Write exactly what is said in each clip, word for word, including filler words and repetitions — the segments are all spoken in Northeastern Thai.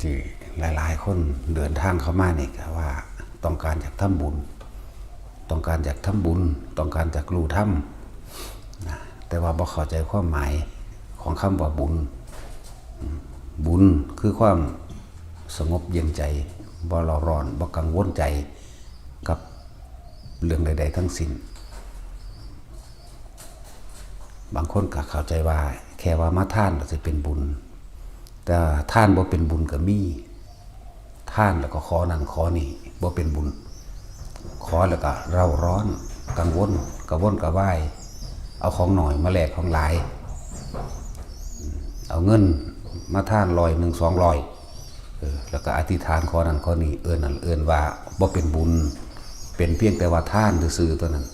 ที่หลายๆคนเดินทางเข้ามานี่ก็ว่าต้องการอยากทำบุญ ต้องการอยากทำบุญ ต้องการอยากรู้ธรรมนะ แต่ว่าบ่เข้าใจความหมายของคำว่าบุญ บุญคือความสงบเย็นใจ บ่เร่าร้อน บ่กังวลใจกับเรื่องใดๆทั้งสิ้น บางคนก็เข้าใจว่าแค่ว่ามาทานก็สิเป็นบุญ แต่ทานบ่เป็นบุญก็มี ทานแล้วก็ขอนั่นขอนี่บ่เป็นบุญ ขอแล้วก็เร่าร้อน กังวล กระวนกระวาย เอาของหน่อยมาแลกของหลาย เอาเงินมาทานร้อยหนึ่ง สองร้อย เออ แล้วก็อธิษฐานขอนั่นขอนี่ เอิ้นนั่นเอิ้นว่าบ่เป็นบุญ เป็นเพียงแต่ว่าทานซื่อๆเท่านั้น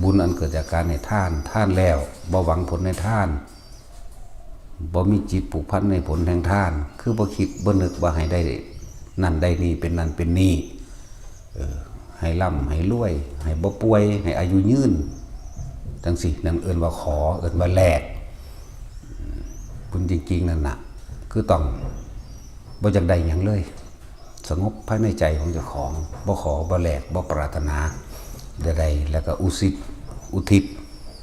บุญอันเกิดจากการให้ทาน ทานแล้วบ่หวังผลในทาน บ่มีจิตผูกพันในผลแห่งทาน คือบ่คิดบ่นึกว่าให้ได้นั่นได้นี่ เป็นนั่นเป็นนี่ เออ ให้ร่ำให้รวย ให้บ่ป่วย ให้อายุยืน จังซี้ นั่นเอิ้นว่าขอ เอิ้นว่าแลก บุญจริงๆนั่นน่ะ คือต้องบ่อยากได้หยังเลย สงบภายในใจของเจ้าของ บ่ขอ บ่แลก บ่ปรารถนาใดๆ แล้วก็อุสิต อุทิศ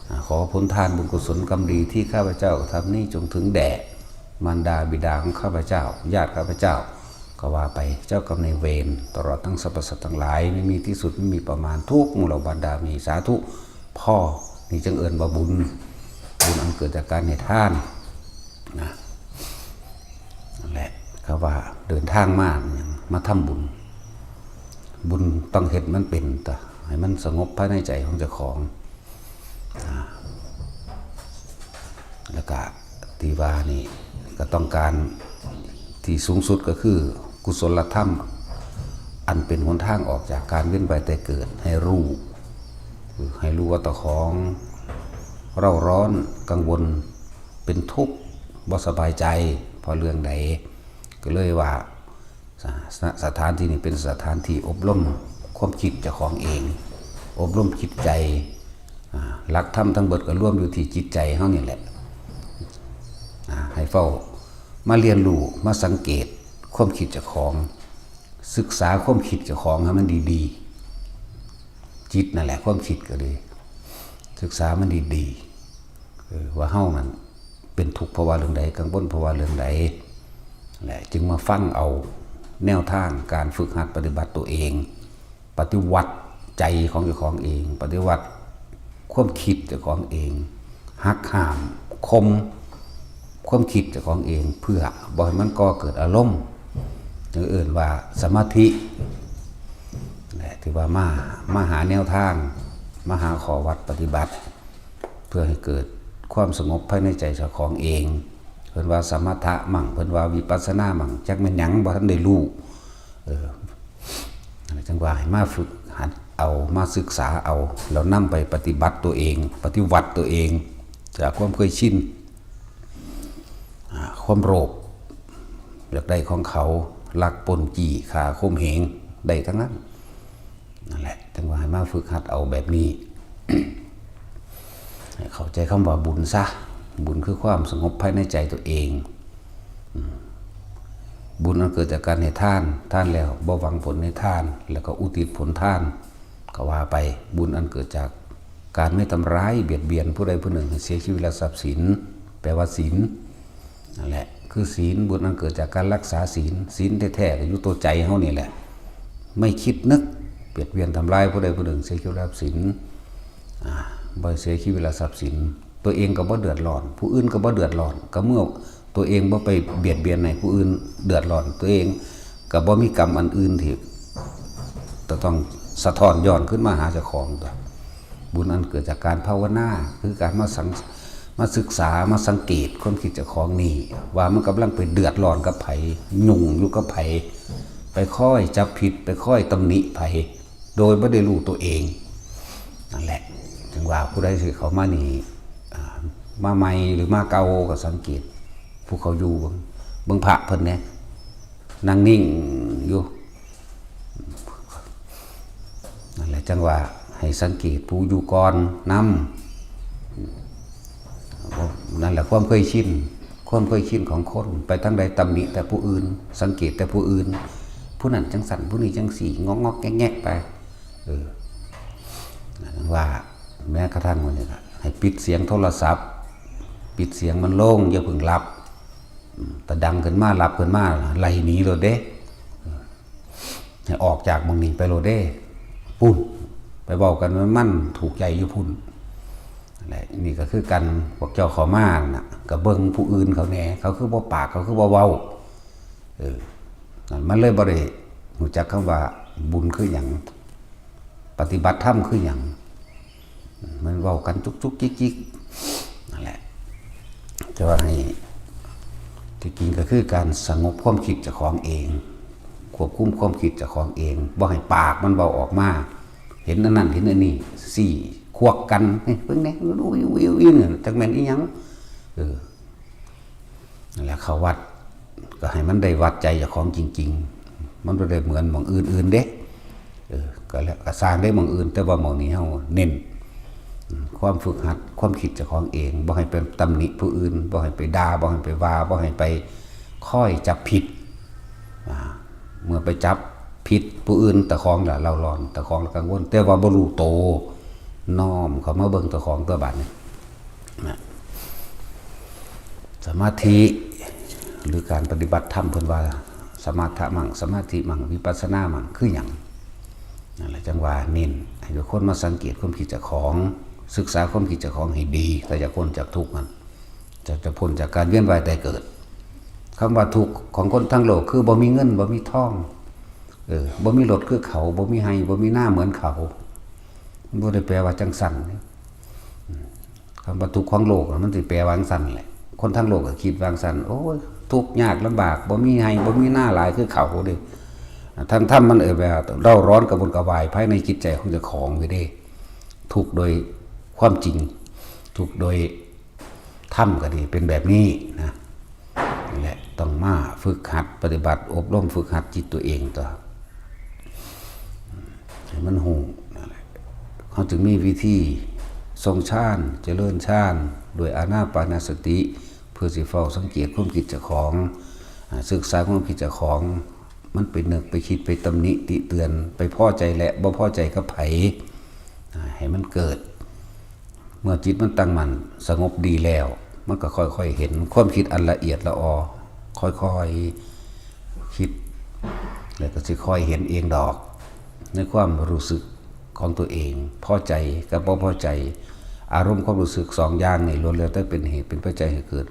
อ่า ขอผลทานบุญกุศลกรรมดีที่ข้าพเจ้ากระทำนี้จงถึงแด่มารดาบิดาของข้าพเจ้า ญาติข้าพเจ้า ก็ว่าไป เจ้ากรรมนายเวร ตลอดทั้งสรรพสัตว์ทั้งหลาย ไม่มีที่สุด ไม่มีประมาณ ทุกหมู่เหล่าบรรดามี สาธุ พ่อ นี่จึงเอิ้นว่าบุญ บุญอันเกิดจากการให้ทาน นะ นั่นแหละ เขาว่าเดินทางมาเนี่ย มาทำบุญ บุญต้องเฮ็ดมันเป็นตะ ให้มันสงบภายในใจของเจ้าของ อ่า แล้วก็ที่ว่านี่ก็ต้องการที่สูงสุดก็คือกุศลธรรม อันเป็นหนทางออกจากการเวียนว่ายตายเกิด ให้รู้ ให้รู้ว่าเจ้าของเร่าร้อน กังวล เป็นทุกข์ บ่สบายใจ เพราะเรื่องใด ก็เลยว่า ส- สถานที่นี้เป็นสถานที่อบรมความคิดเจ้าของเอง อบรมจิตใจ อ่า หลักธรรมทั้งเบิดก็รวมอยู่ที่จิตใจเฮานี่แหละ อ่า ให้เฝ้ามาเรียนรู้ มาสังเกตความคิดเจ้าของ ศึกษาความคิดเจ้าของให้มันดีๆ จิตนั่นแหละ ความคิดก็ดี ศึกษามันดีๆ เออ ว่าเฮานั่นเป็นทุกข์เพราะว่าเรื่องใด กังวลเพราะว่าเรื่องใด และจึงมาฟังเอาแนวทางการฝึกหัดปฏิบัติตัวเอง ปฏิวัติใจของเจ้าของเอง ปฏิวัติความคิดเจ้าของเอง หักห้าม ข่มความคิดเจ้าของเอง เพื่อบ่ให้มันก่อเกิดอารมณ์ จึงเอิ้นว่าสมาธิ และที่ว่ามา มาหาแนวทาง มาหาข้อวัดปฏิบัติ เพื่อให้เกิดความสงบภายในใจเจ้าของเอง เพิ่นว่าสมถะมั่ง เพิ่นว่าวิปัสสนามั่ง จักแม่นหยัง บ่ทันได้รู้ เออ จังว่าให้มาฝึกหัดเอา มาศึกษาเอา แล้วนำไปปฏิบัติตัวเอง ปฏิวัติตัวเอง จากความเคยชิน อ่า ความโลภ อยากได้ของเขา ลักปล้นจี้ ฆ่าข่มเหง ได้ทั้งนั้น นั่นแหละ จังว่าให้มาฝึกหัดเอาแบบนี้ ให้เข้าใจคำว่าบุญซะ บุญคือความสงบภายในใจตัวเอง อืม บุญอันเกิดจากการให้ทาน ทานแล้วบ่หวังผลในทาน แล้วก็อุทิศผลทาน ก็ว่าไป บุญอันเกิดจากการไม่ทำร้ายเบียดเบียนผู้ใดผู้หนึ่งให้เสียชีวิตและทรัพย์สิน แปลว่าศีล นั่นแหละ คือศีล บุญอันเกิดจากการรักษาศีล ศีลแท้ๆก็อยู่ตัวใจเฮานี่แหละ ไม่คิดนึกเบียดเบียนทำร้ายผู้ใดผู้หนึ่งเสียชีวิตและทรัพย์สิน อ่า บ่ให้เสียชีวิตและทรัพย์สิน ตัวเองก็บ่เดือดร้อน ผู้อื่นก็บ่เดือดร้อน ก็เมื่อตัวเองบ่ไปเบียดเบียนให้ผู้อื่นเดือดร้อน ตัวเองก็บ่มีกรรมอันอื่นที่จะต้องสะท้อนย้อนขึ้นมาหาเจ้าของตัว บุญอันเกิดจากการภาวนา คือการมาสัง- มาศึกษา มาสังเกตความคิดเจ้าของนี่ ว่ามันกำลังไปเดือดร้อนกับไผ ยุ่งอยู่กับไผ ไปคอยจับผิด ไปคอยตำหนิไผ โดยบ่ได้รู้ตัวเอง นั่นแหละ ถึงว่าผู้ใดสิเข้ามานี่ อ่า มาใหม่หรือมาเก่าก็สังเกต ผู้เขาอยู่เบิ่ง เบิ่งพระเพิ่นแหน่ นั่งนิ่งอยู่ นั่นแหละ จังว่าให้สังเกตผู้อยู่ก่อนนำ นั่นแหละ ความเคยชิน ค ความเคยชินของคน ไปทางใดตำหนิแต่ผู้อื่น สังเกตแต่ผู้อื่น ผู้นั้นจังสั่น ผู้นี้จังสี่ งอกๆแงกๆไป เออ ว่าแม้กระทั่งวันนี้ละ ให้ปิดเสียงโทรศัพท์ ปิดเสียงมันลง อย่าเพิ่งหลับ อืม แต่ดังขึ้นมา หลับขึ้นมา ไล่หนีโลดเด้ ให้ออกจากหม่องนี้ไปโลดเด้ พุ้น ไปเว้ากันมันๆ ถูกใจอยู่พุ้น และนี่ก็คือกัน พวกเจ้าเข้ามาน่ะ ก็เบิ่งผู้อื่นเขาแหน่ เขาคือบ่ปาก เขาคือบ่เว้า เออ นั่นมันเลยบ่ได้รู้จักคำว่าบุญคือหยัง ปฏิบัติธรรมคือหยัง มันเว้ากันจุกๆจิกๆ นั่นแหละ แต่ว่าให้ ที่จริงก็คือการสงบความคิดเจ้าของเอง ควบคุมความคิดเจ้าของเอง บ่ให้ปากมันเว้าออกมา เห็นอันนั้นเห็นอันนี้ สี่ ควักกัน เฮ้ย เบิ่งแหน่ อุ้ยๆๆๆ เนี่ย จักแม่นอีหยัง เออ นั่นแหละ เข้าวัด ก็ให้มันได้วัดใจเจ้าของจริงๆ มันบ่ได้เหมือนหม่องอื่นๆเด้ เออ ก็แล้ว ก็สร้างได้หม่องอื่น แต่ว่าหม่องนี้เฮาเน้น อืม ความฝึกหัด ความคิดเจ้าของเอง บ่ให้ไปตำหนิผู้อื่น บ่ให้ไปด่า บ่ให้ไปว่า บ่ให้ไปคอยจับผิด อ่า เมื่อไปจับผิดผู้อื่น เจ้าของละเร่าร้อน เจ้าของละกังวล แต่ว่าบ่รู้โต น้อมเข้ามาเบิ่งเจ้าของตัวบาดนี้ นะ สมาธิ หรือการปฏิบัติธรรม เพิ่นว่าสมถะมั่ง สมาธิมั่ง วิปัสสนามั่ง คือหยัง นั่นแหละ จังว่าเน้นให้ทุกคนมาสังเกตความคิดเจ้าของ ศึกษาความคิดเจ้าของให้ดี ถ้าอยากพ้นจากทุกข์นั้น จะ จะพ้นจากการเวียนว่ายตายเกิด คำว่าทุกข์ของคนทั้งโลกคือบ่มีเงิน บ่มีทอง เออ บ่มีรถคือเขา บ่มีไฮ่ บ่มีนาเหมือนเขา บ่ได้แปลว่าจังซั่น คำว่าทุกข์ของโลกน่ะ มันสิแปลว่าจังซั่นแหละ คนทั้งโลกก็คิดว่าจังซั่น โอ้ย ทุกข์ยากลำบาก บ่มีไฮ่ บ่มีนาหลายคือเขาเด้ ทางธรรมมันเอ่ยว่าเร่าร้อนกระวนกระวายภายในจิตใจของเจ้าของอยู่เด้ ทุกข์โดยความจริง ทุกข์โดยธรรมก็ดี เป็นแบบนี้นะ นี่แหละ ต้องมาฝึกหัดปฏิบัติ อบรมฝึกหัดจิตตัวเองตัว ให้มันฮู้นั่นแหละ เขาจึงมีวิธีทรงฌาน เจริญฌาน ด้วยอานาปานสติ เพื่อสิเฝ้าสังเกตความคิดเจ้าของ อ่า ศึกษาความคิดเจ้าของ มันไปนึกไปคิดไปตำหนิติเตือน ไปพอใจและบ่พอใจกับไผ อ่า ให้มันเกิด เมื่อจิตมันตั้งมั่นสงบดีแล้ว มันก็ค่อยๆเห็นความคิดอันละเอียดละออ ค่อยๆคิด แล้วก็สิค่อยเห็นเองดอก ในความรู้สึกของตัวเอง พอใจกับบ่พอใจ อารมณ์ความรู้สึกสองอย่างนี่ล้วนแล้วแต่เป็นเหตุเป็นปัจจัยให้เกิด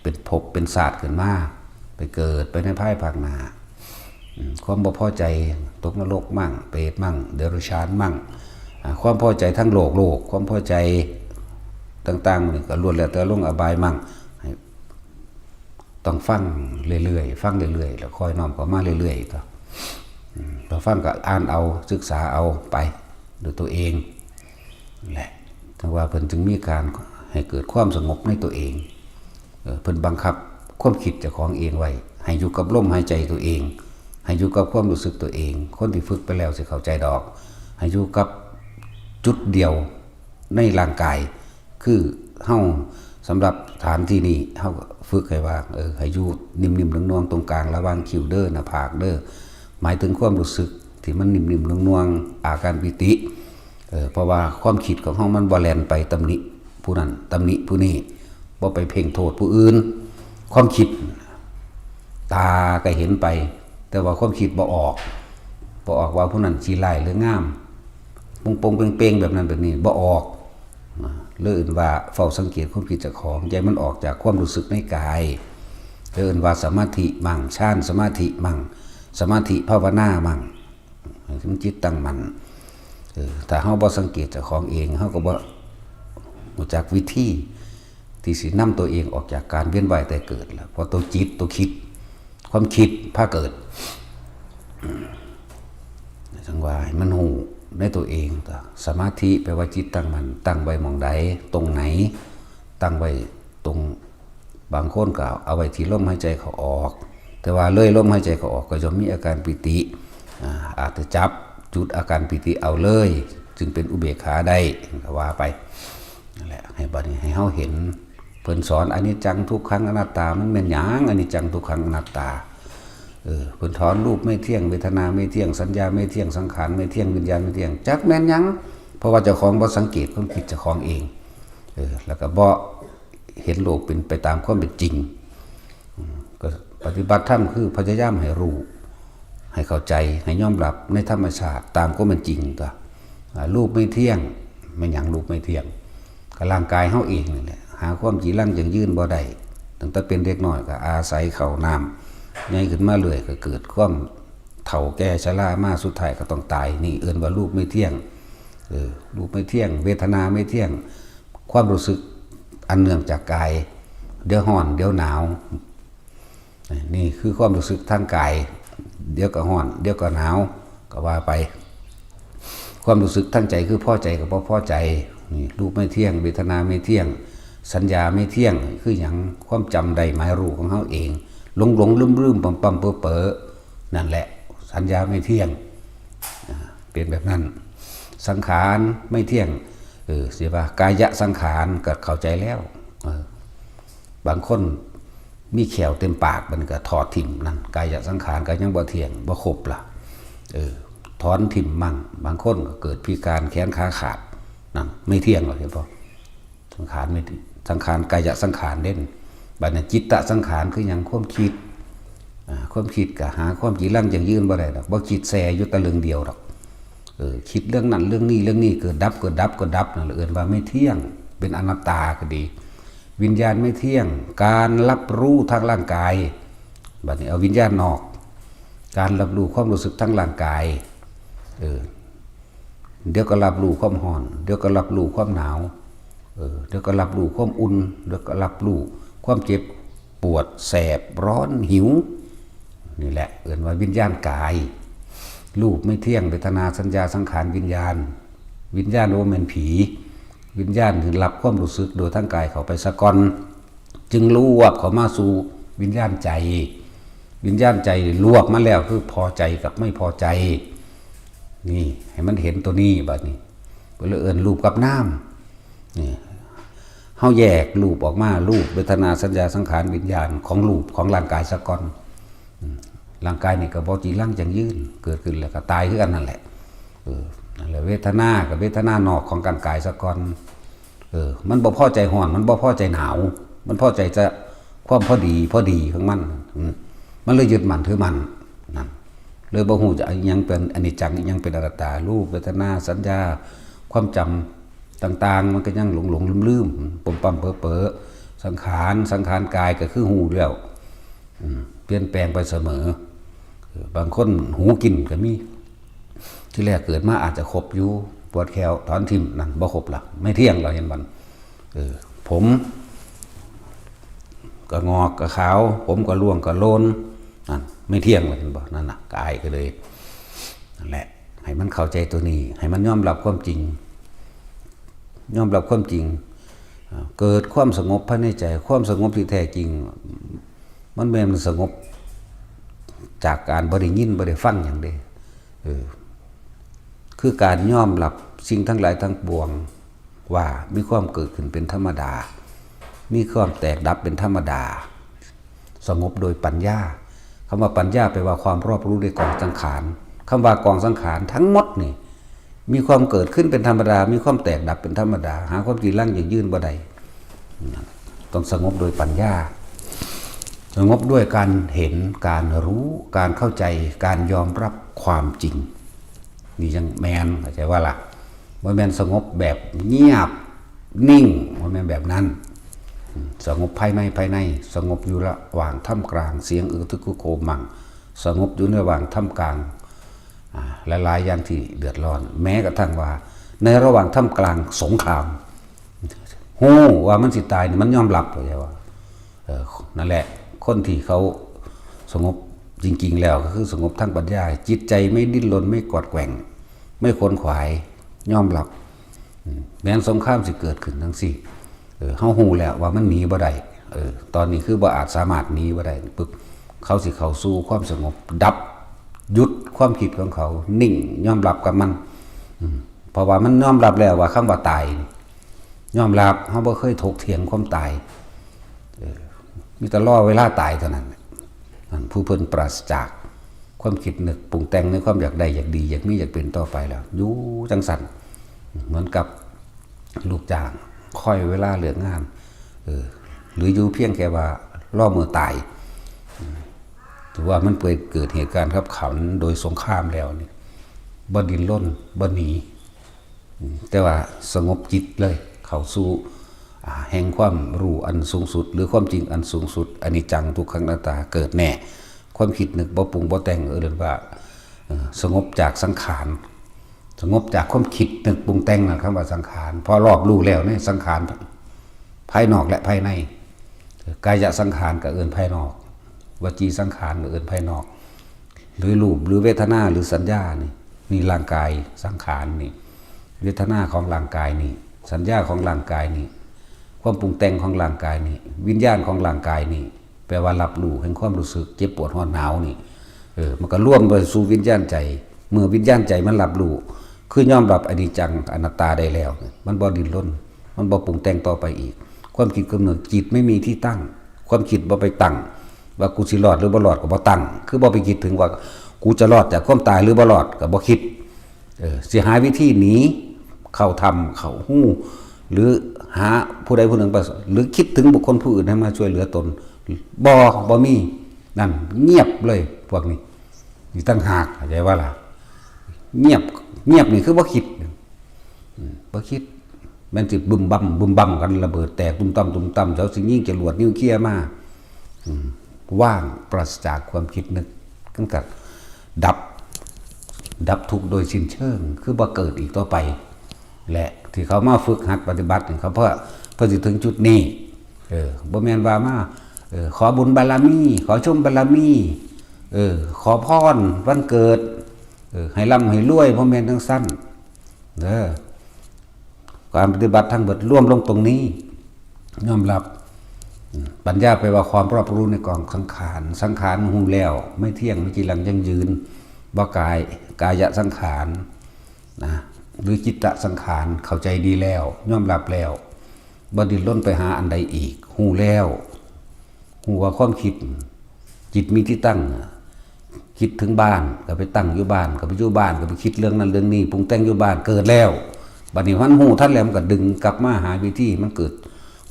เป็นภพเป็นชาติขึ้นมา ไปเกิดไปในภายภาคหน้า อืม ความบ่พอใจตกนรกมั่ง เปรตมั่ง เดรัจฉานมั่ง อ่า ความพอใจทั้งโลก โลก ความพอใจต่างๆนี่ก็ล้วนแล้วแต่ลงอบายมั่ง ให้ ต้องฟังเรื่อยๆ ฟังเรื่อยๆ แล้วค่อยน้อมเข้ามาเรื่อยๆ ก็ อืม พอฟังก็อ่านเอา ศึกษาเอาไปด้วยตัวเอง แหละ ถึงว่าเพิ่นจึงมีการให้เกิดความสงบในตัวเอง เออ เพิ่นบังคับความคิดเจ้าของเองไว้ ให้อยู่กับลมหายใจตัวเอง ให้อยู่กับความรู้สึกตัวเอง คนที่ฝึกไปแล้วสิเข้าใจดอก ให้อยู่กับจุดเดียวในร่างกาย คือเฮา สำหรับฐานที่นี่ เฮาก็ฝึกให้ว่า เออ ให้อยู่นิ่มๆนวลๆตรงกลางระหว่างคิ้วเด้อ หน้าผากเด้อ หมายถึงความรู้สึกที่มันนิ่มๆนวลๆ อาการปีติ เออ เพราะว่าความคิดของเฮามันบ่แล่นไปตำหนิผู้นั้น ตำหนิผู้นี้ บ่ไปเพ่งโทษผู้อื่น ความคิด ตาก็เห็นไป แต่ว่าความคิดบ่ออก บ่ออกว่าผู้นั้นขี้ร้ายหรืองาม ปงๆเปงๆแบบนั้นแบบนี้ บ่ออก นะ เลยเอิ้นว่าเฝ้าสังเกตความคิดเจ้าของ อย่าให้มันออกจากความรู้สึกในกาย เลยเอิ้นว่าสมาธิมั่ง ฌานสมาธิมั่ง สมาธิภาวนามั่ง ให้มันจิตตั้งมั่น เออ ถ้าเฮาบ่สังเกตเจ้าของเอง เฮาก็บ่รู้จักวิธีที่สินำตัวเองออกจากการเวียนว่ายตายเกิดแล้ว เพราะตัวจิต ตัวคิด ความคิดพาเกิด อืม จังว่าให้มันฮู้ในตัวเอง สมาธิแปลว่าจิตตั้งมั่น ตั้งไว้หม่องใด ตรงไหน ตั้งไว้ตรง บางคนก็เอาไว้ที่ลมหายใจเข้าออก แต่ว่าเลยลมหายใจเข้าออกก็ย่อมมีอาการปีติ อ่า อาจจะจับจุดอาการปีติเอาเลย จึงเป็นอุเบกขาได้ ก็ว่าไป นั่นแหละ ให้บัดนี้ให้เฮาเห็น เพิ่นสอนอนิจจังทุกขังอนัตตา มันแม่นหยังอนิจจังทุกขังอนัตตา เออ เพิ่นสอนรูปไม่เที่ยง เวทนาไม่เที่ยง สัญญาไม่เที่ยง สังขารไม่เที่ยง วิญญาณไม่เที่ยง จักแม่นหยัง เพราะว่าเจ้าของบ่สังเกตความคิดเจ้าของเอง เออ แล้วก็บ่เห็นโลกเป็นไปตามความเป็นจริง อืม ก็ปฏิบัติธรรมคือพยายามให้รู้ ให้เข้าใจ ให้ยอมรับในธรรมชาติตามความเป็นจริงตัว อ่า รูปไม่เที่ยง แม่นหยังรูปไม่เที่ยง ก็ร่างกายเฮาเองนี่แหละ หาความจีรังยั่งยืนบ่ได้ ตั้งแต่เป็นเด็กน้อยก็อาศัยข้าวน้ำ ใหญ่ขึ้นมาเรื่อยก็เกิดความเฒ่าแก่ชรามา สุดท้ายก็ต้องตาย นี่เอิ้นว่ารูปไม่เที่ยง เออ รูปไม่เที่ยง เวทนาไม่เที่ยง ความรู้สึกอันเนื่องจากกาย เดี๋ยวร้อน เดี๋ยวหนาว นี่คือความรู้สึกทางกาย เดี๋ยวก็ร้อน เดี๋ยวก็หนาว ก็ว่าไป ความรู้สึกทางใจคือพอใจกับบ่พอใจ นี่รูปไม่เที่ยง เวทนาไม่เที่ยง สัญญาไม่เที่ยง คือหยัง ความจำได้หมายรู้ของเฮาเอง หลงหลงลืมลืมๆ ปั๊มปั๊มๆ เป๋อๆ นั่นแหละ สัญญาไม่เที่ยง อ่า เป็นแบบนั้น สังขารไม่เที่ยง เออ สิว่ากายสังขารก็เข้าใจแล้ว เออ บางคนมีแข้วเต็มปาก มันก็ถอดถิ่มนั่น กายสังขารก็ยังบ่เที่ยง บ่ครบล่ะ เออ ถอนถิ่มมั่ง บางคนก็เกิดพิการแขนขาขาด นั่นไม่เที่ยงหรอก เห็นบ่ สังขารไม่เที่ยง สังขาร กายสังขารเด่น บัดนี้จิตตสังขารคือหยัง ความคิด อ่า ความคิดก็หาความจีรังยั่งยืนบ่ได้ดอก บ่คิดแซ่อยู่แต่เรื่องเดียวดอก เออ คิดเรื่องนั้นเรื่องนี้เรื่องนี้ เกิดดับ เกิดดับ เกิดดับ นั่นแหละเอิ้นว่าไม่เที่ยง เป็นอนัตตาก็ดี วิญญาณไม่เที่ยง การรับรู้ทางร่างกาย บัดนี้เอาวิญญาณนอก การรับรู้ความรู้สึกทางร่างกาย เออ เดี๋ยวก็รับรู้ความร้อน เดี๋ยวก็รับรู้ความหนาว เออ เดี๋ยวก็รับรู้ความอุ่น เดี๋ยวก็รับรู้ความเจ็บปวด แสบ ร้อน หิว นี่แหละเอิ้นว่าวิญญาณกาย รูปไม่เที่ยง เวทนา สัญญา สังขาร วิญญาณ วิญญาณบ่แม่นผี วิญญาณคือรับความรู้สึกโดยทางกายเข้าไปซะก่อน จึงลวกเข้ามาสู่วิญญาณใจ วิญญาณใจลวกมาแล้วคือพอใจกับไม่พอใจ นี่ให้มันเห็นตัวนี้บัดนี้ เพิ่นเลยเอิ้นรูปกับนาม นี่ เฮาแยกรูปออกมา รูป เวทนา สัญญา สังขาร วิญญาณ ของรูปของร่างกายซะก่อน อืม ร่างกายนี่ก็บ่จีรังยั่งยืน เกิดขึ้นแล้วก็ตายคือกันนั่นแหละ เออ นั่นแหละ เวทนากับเวทนานอกของร่างกายซะก่อน เออ มันบ่พอใจร้อน มันบ่พอใจหนาว มันพอใจจะความพอดี พอดีของมัน อืม มันเลยยึดมั่นถือมั่น นั่น เลยบ่ฮู้จักอิหยังเป็นอนิจจัง อิหยังเป็นอนัตตา รูป เวทนา สัญญา ความจำต่างๆ มันก็ยังหลงๆ ลืมๆ ปั๊มปั๊มๆ เป๋อๆ สังขาร สังขารกายก็คือฮู้แล้ว อืม เปลี่ยนแปลงไปเสมอ เออ บางคนหูกินก็มี ทีแรกเกิดมาอาจจะครบอยู่ ปวดแข้ว ถอนถิ่ม นั่นบ่ครบละ ไม่เที่ยง เราเห็นมัน เออ ผมก็งอกก็ขาว ผมก็ร่วงก็โลน นั่นไม่เที่ยง เราเห็นบ่ นั่นน่ะ กายก็เลย นั่นแหละ ให้มันเข้าใจตัวนี้ ให้มันยอมรับความจริง ยอมรับความจริง อ่า เกิดความสงบภายในใจ ความสงบที่แท้จริง มันแม่นสงบจากการบ่ได้ยิน บ่ได้ฟังหยังเด้ เออ คือการยอมรับสิ่งทั้งหลายทั้งปวง ว่ามีความเกิดขึ้นเป็นธรรมดา มีความแตกดับเป็นธรรมดา สงบโดยปัญญา คำว่าปัญญาแปลว่าความรอบรู้ในกองสังขาร คำว่ากองสังขารทั้งหมดนี่ มีความเกิดขึ้นเป็นธรรมดา มีความแตกดับเป็นธรรมดา หาความจีรังยั่งยืนบ่ได้ ต้องสงบโดยปัญญา สงบด้วยการเห็น การรู้ การเข้าใจ การยอมรับความจริง นี่ยังแม่น เข้าใจว่าล่ะ บ่แม่นสงบแบบเงียบนิ่ง บ่แม่นแบบนั้น อืม สงบภายใน ภายใน สงบอยู่ระหว่างท่ามกลางเสียงอึกทึกครึกโครมมัง สงบอยู่ในระหว่างท่ามกลาง อ่า หลายๆ อย่างที่เดือดร้อน แม้กระทั่งว่าในระหว่างท่ามกลางสงคราม ฮู้ว่ามันสิตายนี่มันยอมรับ เข้าใจว่า เออ นั่นแหละ คนที่เขาสงบจริงๆ แล้วก็คือสงบทางปัญญา จิตใจไม่ดิ้นรน ไม่กวัดแกว่ง ไม่ขวนขวาย ยอมรับ อืม แม้นสงครามสิเกิดขึ้นจั่งซี้ เออ เฮาฮู้แล้วว่ามันหนีบ่ได้ เออ ตอนนี้คือบ่อาจสามารถหนีบ่ได้ ปึ๊บ เขาสิเข้าสู่ความสงบ ดับ หยุดความคิดของเขา นิ่ง ยอมรับกับมัน อืม เพราะว่ามันยอมรับแล้วว่าคำว่าตาย ยอมรับ เฮาบ่เคยถกเถียงความตาย มีแต่รอเวลาตายเท่านั้น ผู้เพิ่นปราศจากความคิดนึกปรุงแต่งในความอยากได้อยากดีอยากมีอยากเป็นต่อไปแล้ว อยู่จังซั่น เหมือนกับลูกจ้างคอยเวลาเลิกงาน เออ หรืออยู่เพียงแค่ว่ารอมื้อตาย ถือว่ามันเกิดเหตุการณ์ขับขันโดยสงครามแล้วนี่ บ่ดิ้นรน บ่หนี แต่ว่าสงบจิตเลย เข้าสู่ อ่า แห่งความรู้อันสูงสุด หรือความจริงอันสูงสุด อนิจจัง ทุกขัง อนัตตา เกิดแน่ ความคิดนึกบ่ปรุงบ่แต่ง เอิ้นว่า เอ่อ สงบจากสังขาร สงบจากความคิดนึกปรุงแต่งนะ คำว่าสังขาร พอรอบรู้แล้วในสังขาร ภายนอกและภายใน กายสังขารก็เอิ้นภายนอก วจีสังขารก็เอิ้นภายนอก หรือรูป หรือเวทนา หรือสัญญานี่ นี่ร่างกายสังขารนี่ เวทนาของร่างกายนี่ สัญญาของร่างกายนี่ ความปรุงแต่งของร่างกายนี่ วิญญาณของร่างกายนี่ แปลว่ารับรู้แห่งความรู้สึกเจ็บปวดร้อนหนาวนี่ เออ มันก็รวมไปสู่วิญญาณใจ เมื่อวิญญาณใจมันรับรู้ คือยอมรับอนิจจังอนัตตาได้แล้ว มันบ่ดิ้นรน มันบ่ปรุงแต่งต่อไปอีก ความคิดกำเนิด จิตไม่มีที่ตั้ง ความคิดบ่ไปตั้ง ว่ากูสิรอดหรือบ่รอดก็บ่ตั้ง คือบ่ไปคิดถึงว่ากูจะรอดจากความตายหรือบ่รอดก็บ่คิด เออ สิหาวิธีหนี เข้าถ้ำเข้าฮู หรือหาผู้ใดผู้หนึ่งไป หรือคิดถึงบุคคลผู้อื่นให้มาช่วยเหลือตน บ่ บ่มี นั่น เงียบเลย พวกนี้ นี่ต่างหาก เข้าใจว่าล่ะ เงียบ เงียบนี่คือบ่คิด อืม บ่คิด แม่นสิบึมบั่ม บึมบั่มกัน ระเบิดแตกตุ้มตั้มตุ้มตั้ม เจ้าสิยิงจรวดนิวเคลียร์มา อืม ว่าง ปราศจากความคิดนึก มันก็ดับ ดับทุกข์โดยสิ้นเชิง คือบ่เกิดอีกต่อไป และที่เขามาฝึกหัดปฏิบัตินี่ เขาเพื่อ เพื่อสิถึงจุดนี้ เออ บ่แม่นว่ามา เออ ขอบุญบารมี ขอชมบารมี เออ ขอพรวันเกิด เออ ให้ร่ำให้รวย บ่แม่นจั่งซั้น เด้อ การปฏิบัติทั้งหมดรวมลงตรงนี้ ยอมรับ อืม ปัญญาแปลว่าความรอบรู้ในกองสังขาร สังขารฮู้แล้ว ไม่เที่ยง ไม่จีรังยั่งยืน บ่กาย กายสังขาร นะ หรือจิตสังขาร เข้าใจดีแล้ว ยอมรับแล้ว บ่ดิ้นรนไปหาอันใดอีก ฮู้แล้ว ฮู้ว่าความคิด จิตมีที่ตั้ง คิดถึงบ้านก็ไปตั้งอยู่บ้าน ก็ไปอยู่บ้าน ก็ไปคิดเรื่องนั้นเรื่องนี้ ปรุงแต่งอยู่บ้าน เกิดแล้ว บัดนี้มันฮู้ทันแล้ว มันก็ดึงกลับมาหาวิธี มันเกิด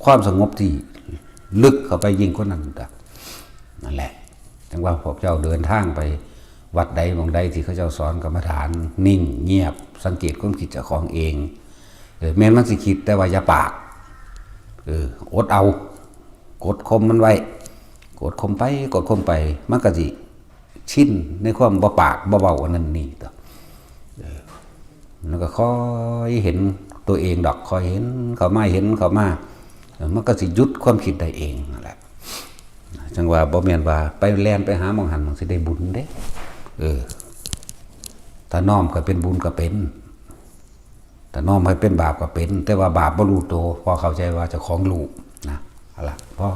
ความสงบที่ลึกเข้าไปยิ่งกว่านั้นอีก นั่นแหละ จั่งว่าพวกเจ้าเดินทางไปวัดใดหม่องใดที่เขาเจ้าสอนกรรมฐาน นิ่งเงียบ สังเกตความคิดเจ้าของเอง เออ แม่นมันสิคิด แต่ว่าอย่าปาก เออ อดเอา กดข่มมันไว้ กดข่มไป กดข่มไป มันก็สิชินในความบ่ปากบ่เว้าอันนั้นนี่ตั๊ว เออ มันก็ค่อยเห็นตัวเองดอก ค่อยเห็นเข้ามา เห็นเข้ามา เออ มันก็สิหยุดความคิดได้เองนั่นแหละ จั่งว่าบ่แม่นว่าไปแล่นไปหาหม่องหั้น มันสิได้บุญเด้ เออ ถ้าน้อมก็เป็นบุญก็เป็น ถ้าน้อมให้เป็นบาปก็เป็น แต่ว่าบาปบ่รู้ตัว พอเข้าใจว่าเจ้าของรู้นะ เอาละ พอ